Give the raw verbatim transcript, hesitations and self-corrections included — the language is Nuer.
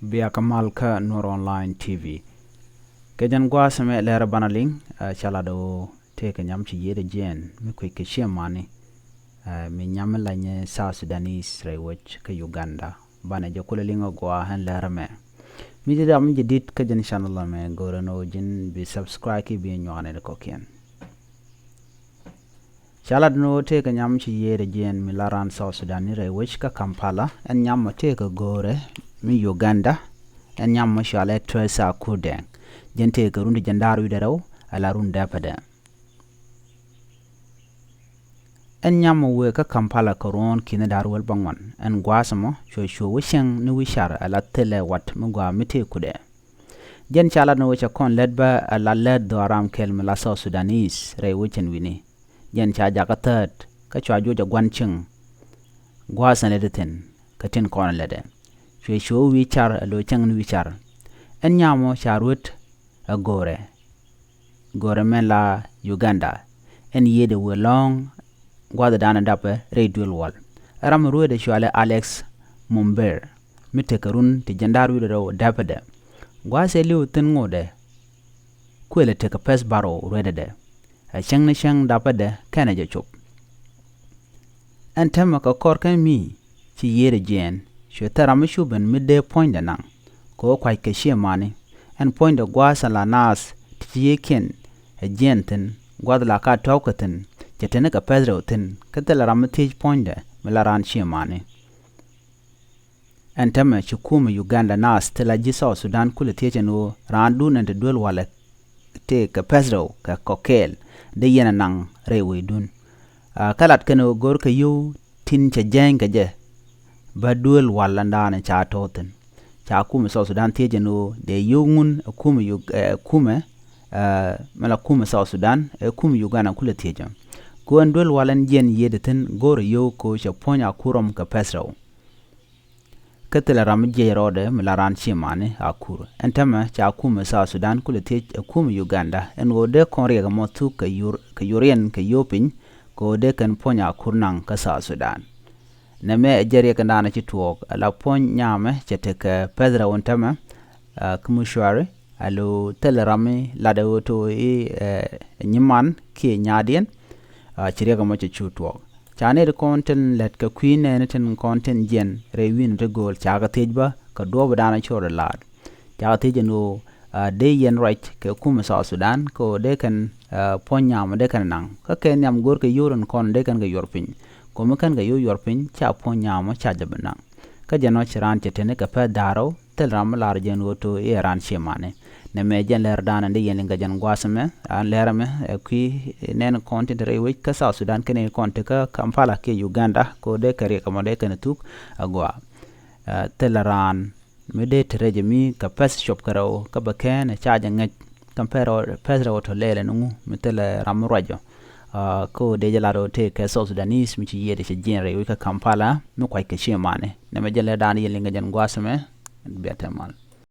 Bia kä mal kä Nuer Online T V. Kɛ jɛn gua̱a̱th ɛmɛ lɛr banɛ liŋ, ɛ, ca lat ɣöö tëëkɛ nyam ci yiëëdɛ jiɛɛn mi kuec kɛ ciɛ mani, ɛ, mi nyam mi lanyɛ South Sudanese rɛy wec kä Uganda. Banɛ jɛ kulɛ liŋ ɛ gua̱a̱ ɛn lɛr ɛmɛ. Mi ji̱ ram mi ji̱ dit kä jɛn channel ɛmɛ, go̱rɛ ni ɣöö ji̱n bi subscribe ki bi nyuak nɛy ti kɔ̱kiɛn. Ca lat ni ɣöö tëëkɛ nyam ci yiëëdɛ jiɛɛn mi la raan South Sudan ni rɛy wec kä Kampala. Ɛn nyam mɔ tëëkɛ go̱o̱rɛ mi Uganda. Ɛn nyam mɔ cɔalɛ Tresa Kudɛŋ. Jɛn tëëkɛ run ti jiɛn da̱ŋ rɛw wi̱cdɛ rɛw ala run däpädɛ. Ɛn nyam mɔ wëë kä Kampala kɛ ruɔ̱ɔ̱n ki̱ni da̱ŋ rɛw wi̱cdɛ bäŋuan. Ɛn gua̱a̱th ɛmɔ cuɛ cuɛ wä cieŋ ni wi̱c car ala thilɛ wat mi gɔaa mi tëëkɛ kudɛ. Jɛn ca lat ni ɣöö cɛ kɔn lät bä ala lät dhɔaaram kɛl mi la South Sudanese rɛy wec ɛn wi̱ni. Jɛn ca jakä thäät kä cua juɔc ɛ gua̱n cieŋ gua̱a̱th ɛn lätdɛ thi̱n kä tin kɔn lätdɛ. Cuɛ cuɛ wä wi̱i̱ car ɛ lo̱c cäŋ ni wi̱i̱ car. Ɛn nyam mɔ ca ruet ɛ go̱o̱rɛ, go̱o̱rɛ mɛn la Uganda. Ɛn yiëëdɛ wëë lɔ̱ŋ gua̱thdan dapɛ rɛy duël wal. Ɛ ram ruetdɛ cɔalɛ Alex Mumber mi tekɛ run ti jiɛn da̱ŋ rɛw wi̱cdɛ rɛw däpädɛ. Gua̱a̱th ɛ li̱w thi̱n ŋotdɛ kuëlɛ tekɛ pɛ̈th bärɔw ruetdɛ. Ɛ cäŋ ni cäŋ dapädɛ kɛnɛ jɛ cop. Ɛn täämɛ kɛ kɔr kɛ mi ci yiëëdɛ jiɛɛn, cuɛ thil ram mi cu ben mi dee puɔ̱nydɛ naŋ kɛ ɣöö kua̱ckɛ ciɛ mani. Ɛn puɔ̱nydɛ gua̱a̱th ɛn la naath ti ci yiëëkiɛn ɛ jiɛɛn thi̱n, gua̱th la ka tɔ̱ɔ̱kɛ thi̱n, cɛ teni kɛ pɛ̈th rɛw thi̱n, kä thilɛ ram mi thiec puɔ̱nydɛ mi la raan ciɛ mani. Ɛn täämɛ ci kumɛ Uganda naath thilɛ ji̱ South Sudan kulɛ thiec ɛn ɣöö raandun ɛn te duel walɛ tëëkɛ pɛ̈th rɛw kɛ kɔ̱kiɛn dee yɛn ɛ naŋ rɛy wecdun. Aa, kä lat kɛn ɣöö go̱rkɛ yio̱w tin cɛ jääny kɛ jɛ bä duel wal ɛn daanɛ ca tɔ̱ thi̱n. Ca kumɛ South Sudan thiec ɛn ɣöö dee yio̱w ŋun ɛ kumɛ Ug-, ɛ kumɛ, ɛ, mɛ la kumɛ South Sudan, ɛ kumɛ Uganda kulɛ thiec ɔ. Kɛ ɣöö ɛn duel wal ɛn jiɛn yiëëdɛ thi̱n go̱rɛ yio̱w kɛ ɣöö cɛ puɔ̱ny a kur rɔm kɛ pɛ̈th rɛw. Kä thilɛ ram mi jiɛc rɔɔdɛ mi la raan ciɛ mani a kur. Ɛn täämɛ ca kumɛ South Sudan kulɛ thiec ɛ kumɛ Uganda ɛn ɣöö dee kɔn riɛk ɛmɔ thuk kɛ yur, kɛ yur yɛn kɛ yio̱w piny kɛ ɣöö dee kɛn puɔ̱ny a kur naŋ kä South Sudan. Nɛmɛ ɛ jɛ riɛk ɛn daanɛ ci tuɔɔk ala puɔ̱ny nyamɛ cɛ tekɛ pɛ̈th rɛw ɛn täämɛ, aa, kä mucuari, alo thilɛ ram mi latdɛ ɣöö to̱ i̱, ɛ, nyiman kiɛ nyaadiɛn, aa, ci riɛk ɛmɔ cɛ cu tuɔɔk. Ca nɛy kɔn tin lät kɛ kui̱ nɛɛni tin kɔn tin jiɛn rɛy wi̱i̱ni ti gööl cakɛ thiec bä kɛ duɔ̱ɔ̱p in daanɛ cor ɛ la̱a̱t. Cakɛ thiec ɛn ɣöö, aa, dee yɛn ruac kɛ kumɛ South Sudan kɛ ɣöö dee kɛn, aa, puɔ̱ny nyamɔ dee kɛn naŋ. Kä kɛ nhiam go̱rkɛ yio̱w in kɔn dee kɛn kɛ yuɔr piny. Kɛ ɣöö mi kɛn kɛ yio̱w yuɔr piny ca puɔ̱ny nyamɔ ca jɛ bi naŋ. Kä jɛn ɔ ci raan cɛ teni kɛ pɛ̈th da̱ŋ rɛw, thil ram mi lar jɛn ɣöö to̱ i̱ ɛ raan ciɛ mani. Nɛmɛ jɛn lɛr daanɛ dee yɛn liŋ kɛ jɛn gua̱a̱th ɛmɛ, an lɛr ɛmɛ ɛ kui̱ nɛɛni kɔn tin te rɛy wec kä South Sudan kɛnɛ kɔn te kä Kampala kiɛ Uganda kɛ ɣöö dee kɛ riɛk ɛmɔ dee kɛn thuk agɔaa. Ɛ, thilɛ raan mi dee te rɛc ɛmi kɛ pɛ̈th cop kɛ rɛw kä bɛ kɛn ɛ ca jɛ ŋäc. Kɛn pɛ̈th rɛw, pɛ̈th rɛw tɔ lɛɛlɛ ni ŋu mi thilɛ ram mi ruac ɔ. Aa, kä ɣöö dee jɛ lat ɣöö tëëkɛ South Sudanese mi ci yiëëdɛ cɛ jiɛn rɛy wec kä Kampala mi kuackɛ ciɛ mani. Nɛmɛ jɛn lɛr daanɛ yɛn liŋ kɛ jɛn gua̱a̱th ɛmɛ. Bia te mal.